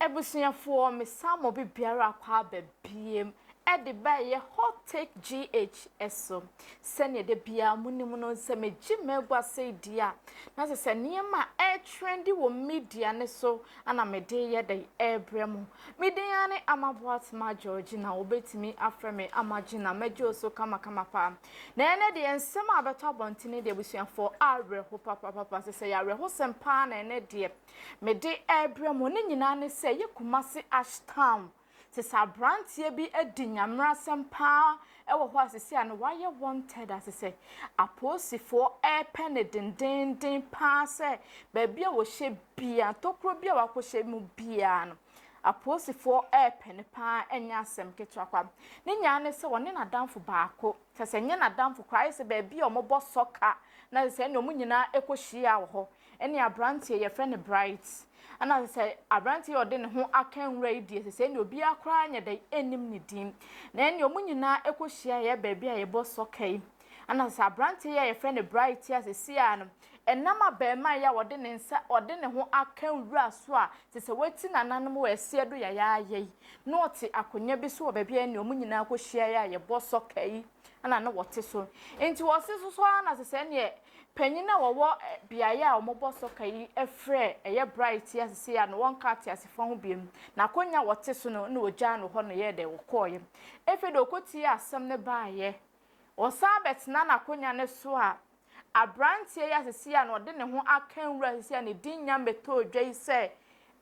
Abusuafoɔ mesan mo bibiara akɔ aba biem de ba ɛyɛ Hot Take GH so. Sɛdeɛ da biara monim no sɛ megye m'agua sei deɛ a na sɛ sɛ nneɛma a ɛretrendi wɔ media no so ana mede yɛ dɛn ɛrebrɛ mo. Me din ara ne Ama Boatema Georgina, wobɛtumi afrɛ me Ama Gina, mɛgye wo so kamakama paa. Na ɛnɛ deɛ nsɛm a bɛtɔ abɔntene deɛ abusuafoɔ awerɛho papapapa sɛ sɛ yɛ awerɛhosɛm paa na ɛnɛ deɛ mede rebrɛ mo ne nyinaa ne sɛ yɛ Kumasi Ash Town te sɛ aberanteɛ bi adi nyamerasɛm paa wɔ hɔ a sisi a no wayɛ wanted a sɛ apolisifoɔ repɛ ne dendenden paa sɛ baabi a wɔhyɛ bia tokuro bi a wakɔhyɛ mu biara no apolisifoɔ repɛ ne paa ɛnyɛ asɛm ketewa kwa ne nyinaa ne sɛ wɔne n'adamfo baako kyɛ sɛ nyɛ n'adamfo koraa ayɛ sɛ baabi a wɔbɔ sɔka na sɛ ɛne wɔn nyinaa kɔhyia wɔ hɔ Ɛne abranteɛ yɛfrɛ no Bright. Ɛna sɛ abranteɛ yi ɔde ne ho aka nwura yi deɛ sɛ ɛne obiara koraa nyɛ dɛn ɛnnim ne din. Na ɛne wɔn nyinaa ɛkɔ hyiaeɛ baabi a yɛbɔ soccer yi. Ɛna sɛ abranteɛ yi a yɛfrɛ no Bright yi a sɛsi ara no ɛnam abarimaa yi a ɔde ne nsa ɔde ne ho aka nwura so a te sɛ wati nananom wɔ ɛseɛ do yayaaya yi na ɔte akonnwa bi so wɔ baabi a ɛne wɔn nyinaa kɔ hyiaeɛ a yɛbɔ soccer yi ɛna na wɔte so. Nti wɔse so so ara na sɛ sɛ ɛneɛ Panyin a wɔwɔ beaeɛ a wɔbɔ sɔka yi frɛɛ ɛyɛ Bright yi ase sei a na wɔnka ateasefoɔ ho biom. N'akonnwa a wɔte so no na wɔgyaa no hɔ no yɛɛ dɛ wɔkɔeɛ. Afei deɛ ɔkɔtiee asɛm no baeɛ. Ɔsan bɛtena n'akonnwa no so a, aberanteɛ yi ase sei a na ɔde ne ho aka nwura sei a ne din nya mmɛtɔɔ dwa yi sɛ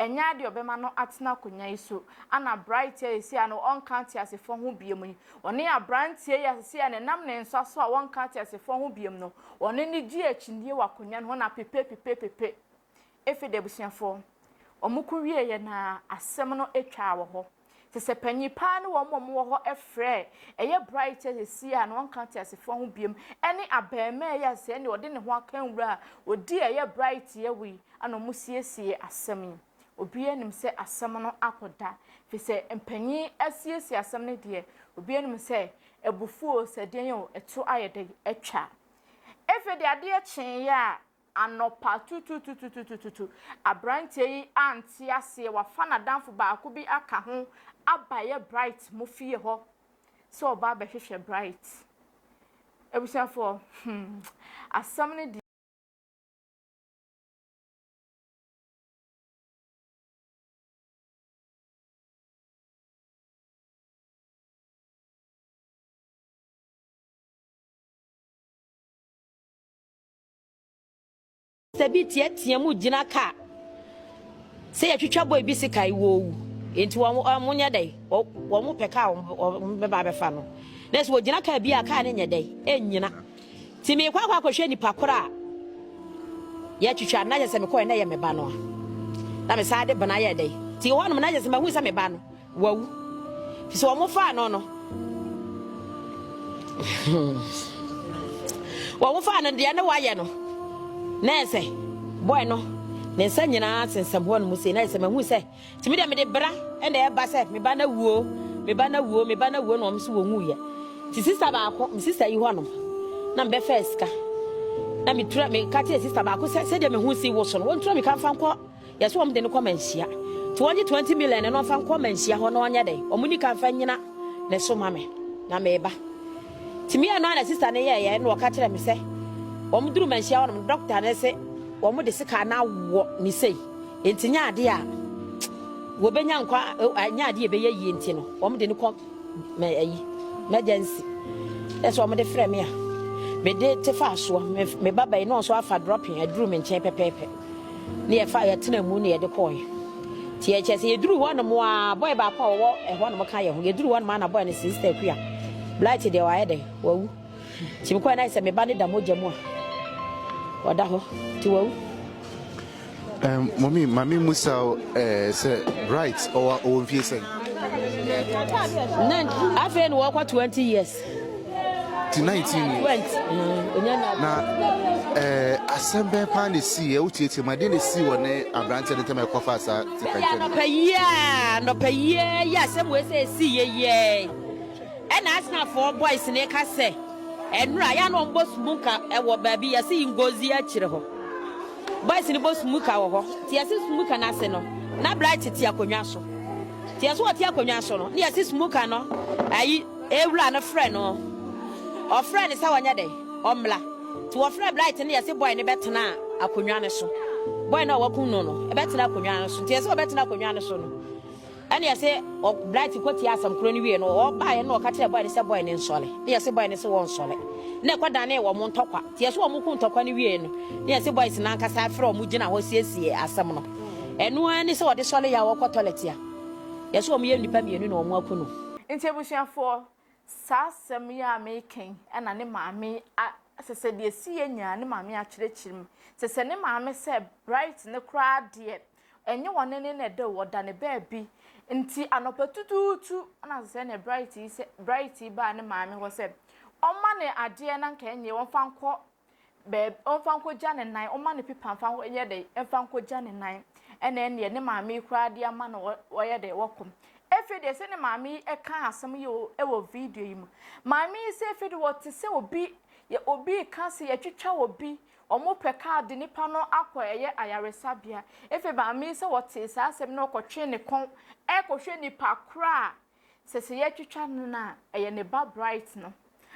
Ɛnyɛ ade a ɔbɛma no atena akonnwa yi so. Ana Bright a seesei a no ɔnka ateasefoɔ ho biom yi, ɔne aberanteɛ yi a seesei a nenam ne nsa so a wɔnka ateasefoɔ ho biom no, ɔne no gye akyinnie wɔ akonnwa no ho na pepepepepepe. Afei de abusuafoɔ, wɔko wieeɛ no ara, asɛm no twaa wɔ hɔ. Te sɛ panyin paa ne wɔn a wɔwɔ hɔ frɛɛ ɛyɛ Bright a seesei a na ɔnka ateasefoɔ ho biom ne abarimaa yi a sɛɛ nea ɔde ne ho aka nwura a ɔdi a ɛyɛ Bright awu yi na wɔsiesiee asɛm yi. Obiara nim sɛ asɛm no akɔda firi sɛ mpanyin asiesie asɛm no deɛ obiara nim sɛ abufuo sɛ deɛn o ɛto ayɛ dɛn atwa. Afei deɛ adeɛ kyeeɛ a Anɔpa tutututututu, aberanteɛ yi ante aseɛ, wafa n'adamfo baako bi aka ho aba yɛ Bright mo fie hɔ sɛ ɔba abɛhwehwɛ Bright. Abusuafoɔ, hmm, asɛm no deɛ. Sɛ bi teatea mu gyina ka sɛ yɛtwitwa boy bi sika yi wɔwu nti wɔn wɔn nyɛ dɛ wɔn pɛ kaa wɔn bɛba abɛfa no na sɛ wɔgyina kaa bi a kaa no nyɛ dɛ ɛnnyina nti mekɔ akɔ akɔhwɛ nipa koro a yɛtwitwa no na kyɛ sɛ mekɔɛ na ɛyɛ me ba no a na mesan de bena yɛ dɛ nti hɔnom na kyɛ sɛ mahu sɛ me ba no Wawu. Fi sɛ wɔn faa no no. Wɔn faa no deɛ ne wayɛ no. Na ɛsɛ boy no ne nsa nyinaa sensɛm hɔ no mu sei na ɛsɛ mahu sɛ tumi deɛ mede bra ɛna ɛba sɛ me ba no awuo me ba no awuo me ba no awuo na wɔn nso wɔn wuiɛ ti sista baako me sista yi hɔ nom na mebɛfɛ sika na metura meka kyerɛ sista baako sɛ sɛdeɛ mehu si wo so no wɔntura meka mfa nkɔ Yɛse wɔn de no kɔ manhyia. Nti wɔngye 20 million no na ɔmfa nkɔ manhyia hɔ na ɔnyɛ dɛn? Wɔn nika mfa nyina ne so ma me na meba. Nti meyɛɛ no a na sister no yɛɛyɛ na ɔka kyerɛ me sɛ wɔn duru manhyia hɔ nom doctor no se wɔn de sika no awɔ ne sei nti nyɛ adeɛ a wɔbɛnya nkwa nyɛ adeɛ ɛbɛyɛ yie nti no wɔn de no kɔ mɛ ayi emergency ɛsɛ wɔn de frɛ me a mede te fa soɔ me ba bɛyi na ɔnso afa dropping aduru me nkyɛn pɛpɛɛpɛ. Ne yɛfa yɛtena mu ne yɛde kɔɔe. Nti yɛkyɛ sɛ yɛduru hɔ nom a bɔe baako a ɔwɔ ɛhɔ nom ka yɛ ho. Yɛduru hɔ nom a na bɔe no sister Akua. Blight deɛ wayɛ dɛn? Wawu. Nti mekɔɛ na sɛ me ba no da mogya mu a ɔda hɔ. Nti wawu. Um, mommy, mami musa eh, sɛ Bright ɔwɔ ɔwɔ mfie sɛn? Na afei na wɔkɔ 20 years. Ti 19 years. 20. Mm, na eh, asɛm bɛn paa na esi ɛ wotietie mu adeɛ na esi wɔ ne aberanteɛ no ntam a ɛkɔfa saa ti pɛntɛn. Anɔpa yie anɔpa yie yi asɛm wei sɛ esi yie yie ɛna Arsenalfoɔ boys ne ka sɛ ɛnora yɛ na wɔn bɔ smuka ɛwɔ baabi yɛsi Ngozi akyire hɔ. Boys no bɔ smuka wɔ hɔ. Nti yɛse smuka no ase no, Na Bright te akonnwa so. Nti yɛsɛ ɔte akonnwa so no, ne yɛse smoker no, ayi, ewura no frɛ no. Ɔfrɛ no sɛ ɔnyɛ dɛn? Ɔmmra. Nti wɔfrɛ Bright no yɛse boy no bɛtena akonnwa no so. Boy no a wakum no no, ɛbɛtena akonnwa no so. Nti yɛse ɔbɛtena akonnwa no so no, Ɛna yɛse ɔ Bright kɔ tie asɛm korɔ no wie no ɔbaeɛ na ɔka kyerɛɛ boy no sɛ boy no nsɔre na yɛse boy no se wɔnsɔre na ɛkɔ danee wɔn ntɔkwa nti yɛse wɔn ko ntɔkwa no wie no na yɛse boys no ankasa afrɛ wɔn gyina hɔ siesie asɛm no ɛno ara ni sɛ ɔde sɔre yɛ a ɔkɔ toilet a yɛse wɔn yɛ nnipa mmienu na wɔn aku no. Nti abusuafoɔ, saa asɛm yi a mereka yi na ne maame a sɛ sɛ deɛ ɛsiiɛ nyinaa ne maame akyerɛkyerɛ mu. Sɛ sɛ ne maame sɛ Bright no koraa deɛ Ɛnyɛ ɔne ne na ɛda o, ɔda ne baabi. Nti anɔpa tutuutu na sɛ ne Bright yi sɛ Bright yi baa ne maame hɔ sɛ ɔmma no adeɛ na nka ɛnyɛ ɔmfa nkɔ baabi ɔmfa nkɔgya ne nan, ɔmma no pipa mfa nkɔ nyɛ dɛ mfa nkɔgya ne nan. Ɛna ɛneɛ ne maame yi koraa de ama no ɔyɛ dɛ wɔkɔ. Afei deɛ sɛ ne maame yi ɛka asɛm yi wɔ video yi mu. Maame yi sɛ afei deɛ wɔte sɛ obi yɛ obi reka sɛ yɛtwitwa obi Wɔpɛ kaa de nipa no akɔ ɛyɛ ayaresabea. Afei maame yi sɛ ɔtee saa asɛm no ɔkɔtwee ne kɔn ɛrekɔhwɛ nipa korɔ a sɛ sɛ yɛretwitwa no no a ɛyɛ ne ba Bright no.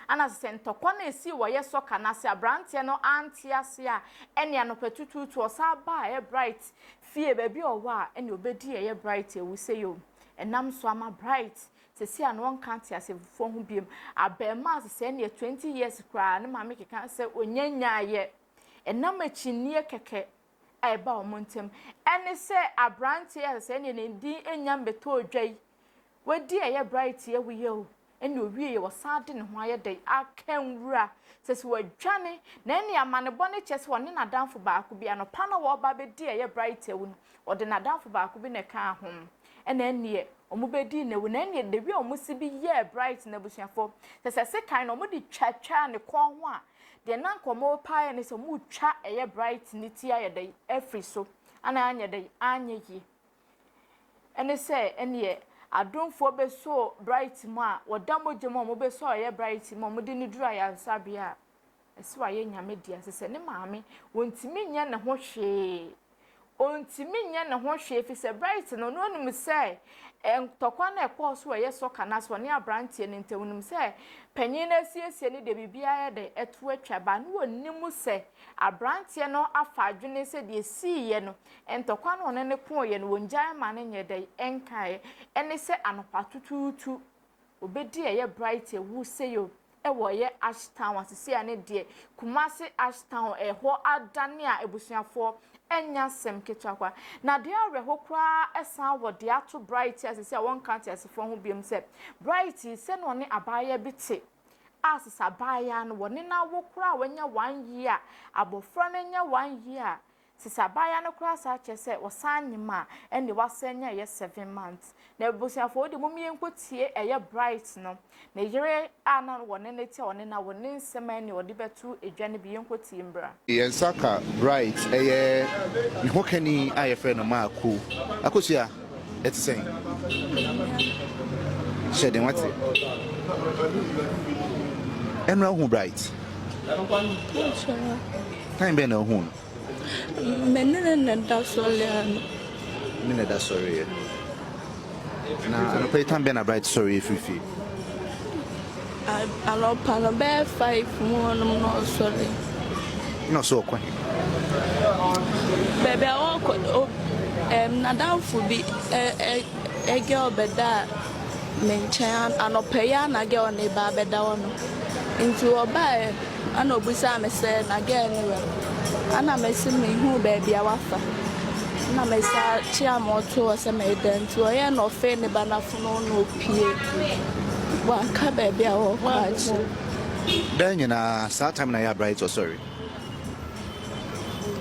Ana sɛ sɛ ntɔkwa no a ɛsii wɔ yɛ sɔka no ase abranteɛ no ante ase a ɛne anɔpa tutuutu ɔsan baa ɛyɛ Bright fie baabi a ɔwɔ a ɛne ɔbɛdi ɛyɛ Bright awu sɛ yoo ɛnam so ama Bright Sɛsi a no ɔnka nteasefoɔ ho biom. Abɛɛmaa sesɛɛ neɛ 20 years koraa ne maame keka sɛ ɔnya nyaayɛ. Ɛnam akyinnyeɛ kɛkɛ a ɛba wɔn ntam. Ɛne sɛ abranteɛ a sesɛɛ neɛ ne din nnya mmɛtɔɔ dwa yi, wadi ɛyɛ Bright awuiɛ o, ɛne ɔwieɛ ɔsan de ne ho ayɛ dɛn aka nwura. Sɛ sɛ wadwane na ɛne amanebɔ no kyerɛ sɛ ɔne n'adamfo baako bi anɔpa na wɔreba abɛdi ɛyɛ Bright awu no, ɔde n'adamfo baako bi na ɛkaa ho. Ɛna ɛneɛ ɔmo bɛdii n'awu na ɛneɛ the way a ɔmo si bi yɛɛ Bright no abusuafoɔ sɛ sɛ sekan no ɔmo de twatwaa ne kɔn ho a deɛ na anka ɔmo repɛ ayɛ ne sɛ ɔmo retwa ɛyɛ Bright ne ti ayɛ dɛn afiri so ana anyɛ dɛn anyɛ yie ɛne sɛ ɛneɛ adomfoɔ bɛsoo Bright mu a wɔda mogya mu a ɔmo bɛsoo ɛyɛ Bright mu a ɔmo de no duru ayaresabea a ɛsɛ wayɛ nyame dea sɛ sɛ ne maame wɔntumi nyɛ ne ho hwee Ontumi nyɛ ne ho hwee efisɛ Bright no, na onim sɛ ntɔkwa no a ɛkɔɔ so wɔ ɛyɛ soccer no ase, ɔne aberanteɛ no ntam, onim sɛ panyin no asiesie no deɛ biribiara yɛ dɛn, ɛto atwa. But na onim sɛ aberanteɛ no afa adwene sɛ deɛ ɛsiiɛ no, ntɔkwa no a ɔne no koeɛ no, wɔngyae mma no nyɛ dɛn, ɛnkaeɛ. Ɛne sɛ anɔpa tutuutu, Obedi ɛyɛ bright awu sei o ɛwɔ ɛyɛ ash town a sisi a ne deɛ Kumasi ash town ɛhɔ adane a abusuafoɔ ɛnyɛ asɛm ketewa koraa na deɛ awerɛho koraa ɛsan wɔ deɛ ato bright a sisi a wɔnka ateasefoɔ ho biom sɛ bright yi sɛ na ɔne abaayewa bi te a sisi abaayewa no wɔne no awo koraa a wanya one year abɔfra no anya one year a Sisi abaayewa no koraa saa kyerɛ sɛ ɔsan nyem a ɛnde wasan anya ɛyɛ 7 months. Na abusuafoɔ wo deɛ mom yɛnkɔ tie ɛyɛ Bright no ne yere a na wɔne no te a ɔne no awo ne nsɛm a ɛne ɔde bɛto dwa no bi yɛnkɔ tie mbra. Yɛn nsa ka Bright ɛyɛ ne hokani a yɛfrɛ no Marko. Akosua, ɛte sɛn? Hyɛ den wate. Ɛnora wohu Bright? Time bɛn na wohuu no? Me ne no na ɛda sɔre ano. Ne na ɛda sɔreɛ. Na anɔpa yi tam bɛn na Bright sɔreɛ firi fie? Anɔpa no bɛyɛ 5 mu hɔnom na ɔsɔre. Na ɔsɛ ɔkɔ he? Baabi a ɔkɔ n'adamfo bi ɛ girl bɛdaa me nkyɛn anɔpa yi ara na girl no reba abɛda hɔ no. Nti ɔbaeɛ ɛna ɔbisaa me sɛ na girl no wɔ he? Ɛna mese menhuu baabi a wafa. Ɛna mesan kyeaa ma ɔtoo hɔ sɛ mereda nti ɔyɛɛ na ɔfee ne ba no afono na ɔpue. Wanka baabi a ɔrekɔ akyerɛ. Daa nyinaa saa time na yɛ a Bright ɔsɔre.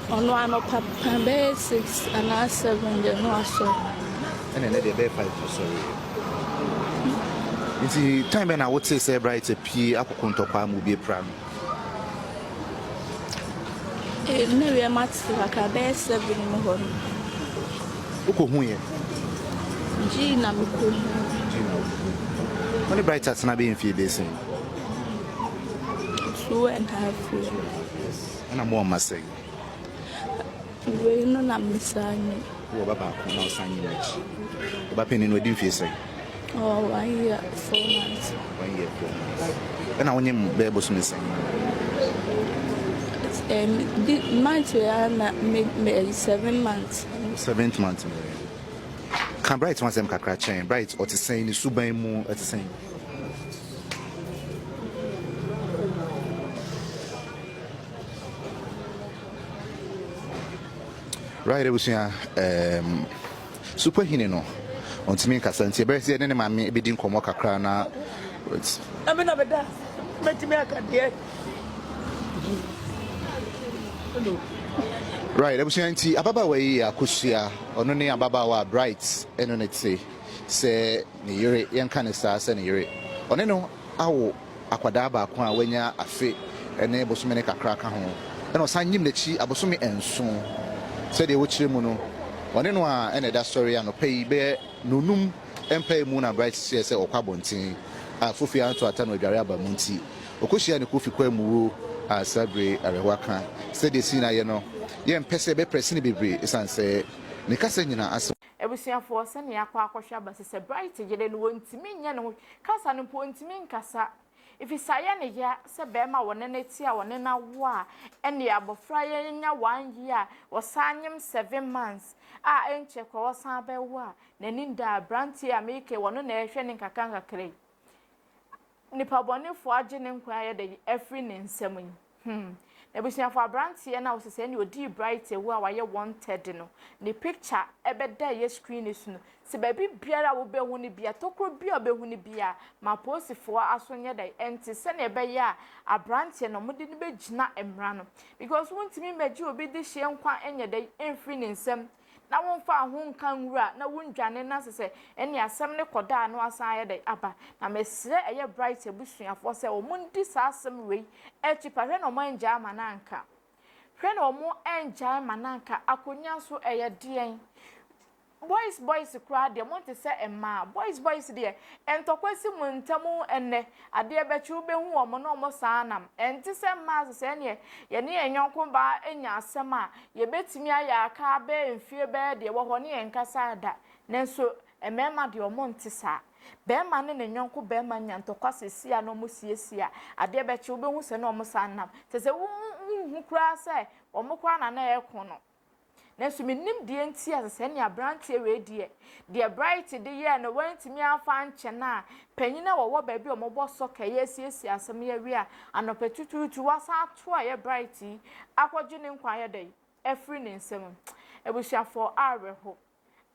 Ɔno anɔpa pa bɛyɛ 6 anaa 7 deɛ na wasɔre. Ɛna ɛnɛ deɛ ɛbɛyɛ 5 ɔsɔre. Nti time bɛn na wotee sɛ Bright apue akɔko ntɔkwa ama obi apira no? Eh, na wiɛ mate kakra bɛyɛ 7 mu hɔ no. Wokɔhu yɛ? Gyii na mekɔhu. Gyii na wokɔhu. Wo ne Bright atena bɛyɛ mfie bɛyɛ sɛn? 2½ years. Ɛna mo wɔ mma sɛn? Wei no na mesan nyem. Wowɔ ba baako na ɔsan nyim n'akyi. Wo ba panin no wadi mfie sɛn? Ɔwɔ one year four months. One year four months. Ɛna wonyim bɛyɛ bosome sɛn? Um, di month wei ara na me me seven months. Seventh month. Ka Bright ho asɛm kakra kyɛn. Bright ɔte sɛn ne suban mu ɛte sɛn? Right abusua um, Superhene no ɔntumi nkasa nti ɛbɛyɛ sɛ yɛne ne maame bɛdi nkɔmmɔ kakra na Na me na meda mɛtumi aka deɛ. Right abusua nti ababaawa yi yɛ Akosua ɔno ne ababaawa a Bright ɛno ne te sɛ ne yere yɛnka ne saa sɛ ne yere ɔne no awo akwadaa baako a wanya afe ne bosome ne kakra ka ho, ɛna ɔsan nyim n'akyi abosome nson. Sɛdeɛ wɔkyerɛ mu no, ɔne no a ɛna ɛda sɔre anɔpa yi bɛyɛ nnɔnum mpae mu na Bright hyɛɛ sɛ ɔkɔ abɔnten a Fofie anto ata no adware aba mu nti, ɔkɔhyiaa ne Kofi Kwamuwuo a saa bere yi awerɛhoɔ aka. Sɛdeɛ ɛsi nyinaa yɛ no, yɛmpɛ sɛ yɛbɛprɛse no bebree ɛsiane sɛ ne kasa nyinaa ase. Abusuafoɔ, sɛnea yɛakɔ akɔhwɛ aba sɛ sɛ Bright yere no wɔntumi nyɛ ne ho kasa no mpo ɔntumi nkasa efisɛ ayɛ ne ya sɛ barima a wɔne no te a wɔne no awo a ɛnneɛ abɔfra yi anya one year a ɔsan nyem 7 months a ɛnkyɛ koraa ɔsan bɛwo a n'ani nda. Aberanteɛ a meke wɔno na ɛhwɛ ne nkakra nkakra yi, nipa bɔnefoɔ agye ne nkwa ayɛ dɛ afiri ne nsam yi. Abusuafo, aberanteɛ no a wɔsɛ sɛ ɛne odii Bright awu a wayɛ wanted no, ne picture ɛbɛda ɛyɛ screen so no, sɛ baabi biara a wobɛhu no bia, tokuro bi a wobɛhu no bia, ma apolisifoɔ aso nyɛ dɛ ɛnte sɛnea ɛbɛyɛ a aberanteɛ no wɔde no bɛgyina mmara no, because wontumi mmɛgye obi de hyɛ nkwa nyɛ dɛ mfiri ne nsam na womfa ho nka nwura na wondwane na sɛ ɛne asɛm ne kɔda a na wasan ayɛ dɛ aba. Na mesrɛ ɛyɛ Bright abusuafoɔ sɛ wɔn ndi saa asɛm wei akyi pa. Hwɛ na wɔn angya ama no anka, hwɛ na wɔn angya ama no anka. Akonnwa nso ɛyɛ deɛn? Boys boys koraa deɛ, mo nte sɛ mmaa. Boys boys deɛ, ntɔkwa si mo ntam ɛnɛ, adeɛ bɛkye wobɛhu wɔn na wɔn saa nam. Ɛnte sɛ mmaa sɛ sɛ ɛneɛ yɛne yɛn yɔnko baa anya asɛm a yɛbɛtumi ayɛ aka bɛyɛ mfie bɛyɛ deɛ wɔ hɔ ne yɛn kasa da. Nanso mmarima deɛ, wɔn nte saa. Bɛrima ne ne yɔnko bɛrima nya ntɔkwa sɛsi a na wɔn siesie a, adeɛ bɛkye wobɛhu sɛ na wɔn saa nam kyɛ sɛ wonhu koraa sɛ wɔn koraa na na ɛko no. Nanso menim deɛ nti a sɛ ne aberanteɛ wei deɛ, deɛ Bright de yɛɛ no wantumi amfa ankyɛ no a, panyin a wɔwɔ baabi a wɔbɔ soccer yɛ asiesie asɛm yi awie a, anɔpa tutuutu wasan ato a ɛyɛ Bright yi akɔgye ne nkwa ayɛ dɛ afiri ne nsam. Abusuafoɔ, awerɛho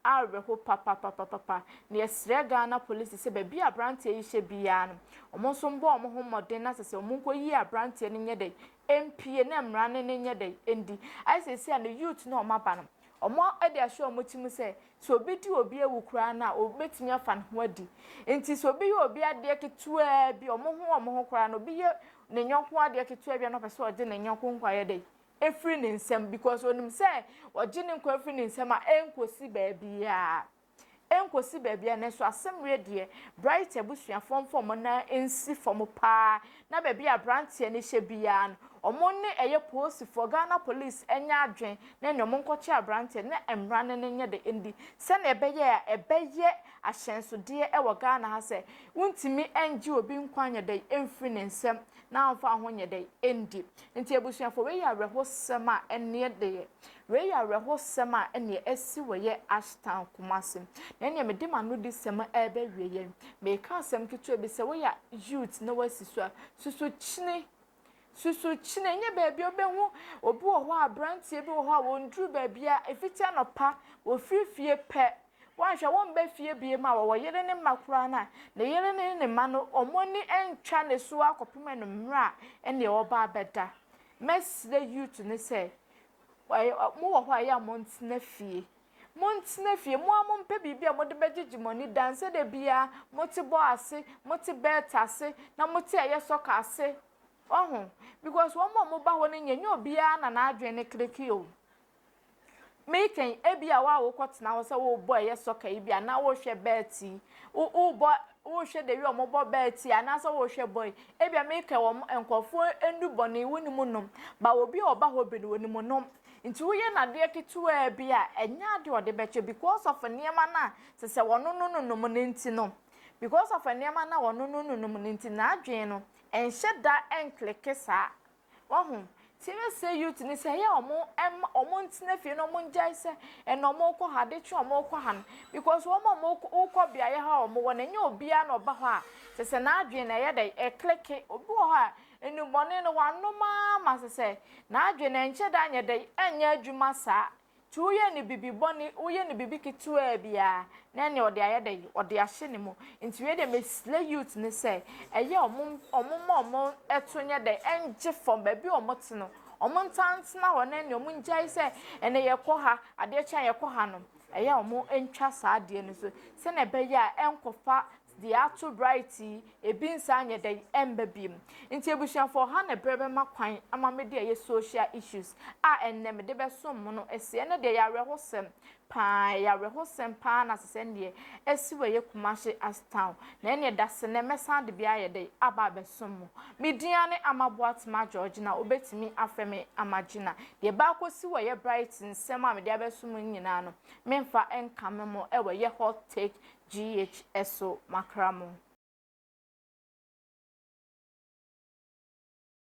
awerɛho papapapapa na yɛsrɛ Ghana Police sɛ baabi a aberanteɛ yi hyɛ biara no, wɔn nso mbɔ wɔn ho mmɔden na sɛ sɛ wɔn nkɔ yi aberanteɛ no nyɛ dɛ mpie na mmara no ne nyɛ dɛ ndi. Ayɛ sɛ esi a no youth na wɔn aba no, wɔn de ahyɛ wɔn ti mu sɛ sɛ obi di obi awu koraa no a, obetumi afa ne ho adi. Nti sɛ obi yɛ obi adeɛ ketewaa bi, wɔn ho wɔn ho koraa no, obi yɛ ne nyɔnko adeɛ ketewa bi a na ɔpɛ sɛ ɔgye ne nyɔnko nkwa ayɛ dɛ efiri ne nsam, because onim sɛ ɔgye ne nkwa efiri ne nsam a, ɛnkosi baabiara, ɛnkosi baabiara. Nanso asɛm wie deɛ, Bright abusuafoɔ mfa wɔn nan nsi fam paa na baabi a aberanteɛ no hyɛ biara no, wɔn ne ɛyɛ polisifoɔ, Ghana Police, nyɛ adwen na ɛne wɔn nkɔkye aberanteɛ na mmara no ne nyɛ de ndi sɛnea ɛbɛyɛ a ɛbɛyɛ ahyɛnsodeɛ ɛwɔ Ghana ha sɛ wontumi ngye obi nkwa nyɛ dɛ mfiri ne nsam na amfa ho nyɛ dɛ ndi. Nti abusuafoɔ, wei yɛ awerɛhosɛm a ɛneɛ deɛ wei yɛ awerɛhosɛm a ɛneɛ asi wɔ yɛ Ashtown, Kumasi. Na ɛneɛ mede m'ano di sɛm ɛrebɛwie yɛn, meka asɛm ketewa bi sɛ woyɛ youth na woasi so a, susu kyini, susu kyini. Nyɛ baabi a wobɛhu obi wɔ hɔ a, aberanteɛ bi wɔ hɔ a wɔnduru baabi a ɛfiti anɔpa wɔfiri fie pɛ, wɔanhwɛ wɔmba fie bie mu a wɔwɔ yere ne mma koraa no a, ne yere ne ne mma no wɔn ani ntwa ne so akɔpem anummerɛ a ɛneɛ ɔba abɛda. Mɛsrɛ youth ne sɛ mowɔ hɔ a, ɛyɛ a montena fie, montena fie. Mo a mompɛ biribi a mode bɛgyegye mo ani dan sɛ da biara mote bɔ ase, mote bet ase na mote ɛyɛ soccer ase ɔho, because wɔn a wɔba hɔ no nyɛ obiara na n'adwene ne kiriki o. Meekɛn ebi a wo a wokɔtena hɔ sɛ wobɔ ɛyɛ soccer yi bi anaa wohwɛ bet yi, wobɔ wohwɛ the way a wɔbɔ bet yi anaasɛ wohwɛ bɔ yi, ebi a meekɛn wɔn nkurɔfoɔ nnubɔne wonim nom ba, obi a ɔba hɔ bi no wɔnim nom. Nti woyɛ no adeɛ ketewaa bi a, ɛnyɛ adeɛ a ɔde bɛkyɛ because of nneɛma no a sɛ sɛ wɔno no nonom no nti no. Because of nneɛma no a wɔno no nonom no nti, n'adwene no ɛnhyɛ da ɛnkleke saa. Wahu? Nti mɛsrɛ youth no sɛ ɛyɛ a wɔn ɛma wɔn ntena fie na wɔn ngyae sɛ ɛna wɔn rekɔ ha, ade kye wɔn rekɔ ha no. Because wɔn a wɔn wokɔ beaeɛ hɔ a wɔn wɔ no, ɛnyɛ obiara na ɔba hɔ a sɛ sɛ n'adwene no ɛyɛ dɛ ɛkleke. Obi wɔ hɔ a, nnubɔne no wanom ara ma sɛ sɛ n'adwene no ɛnkyɛ da nyɛ dɛ ɛnyɛ adwuma saa. Nti woyɛ no bibi bɔne, woyɛ no bibi ketewaa bi a, na ɛneɛ ɔde ayɛ dɛn? Ɔde ahyɛ ne mu. Nti wei deɛ mesrɛ youth no sɛ, ɛyɛ a ɔmo ɔmo mma ɔmo to nyɛ dɛn? Ɛngye fam, baabi a ɔmo te no, ɔmo ntaa ntena hɔ na ɛneɛ ɔmo ngyae sɛ ɛnɛ yɛkɔ ha, adeɛ kye a yɛkɔ ha no, ɛyɛ a ɔmo ntwa saa adeɛ no so sɛdeɛ ɛbɛyɛ a ɛnkɔfa Deɛ ato Bright yi, ebi nsan nyɛ dɛn ɛmba biom. Nti abusuafoɔ ha na berɛ bɛma kwan ama mede ɛyɛ social issues a ɛnnɛ mede bɛsom mo no asi. Ɛnnɛ deɛ ɛyɛ awerɛhosɛm paa, ɛyɛ awerɛhosɛm paa na sesɛ ɛndeɛ asi wɔ ɛyɛ Kumasi as town. Na ɛnneɛ dasenɛ mɛsan de bi ayɛ dɛn aba abɛsom mo. Me din ara ne Ama Boatema Georgina, wobɛtumi afrɛ me Ama Gina. Deɛ ɛba akɔsi wɔ ɛyɛ Bright nsɛm a mede abɛsom mo nyinaa no, memfa nkame mo ɛwɔ ɛyɛ Hot Take GH so makra mo.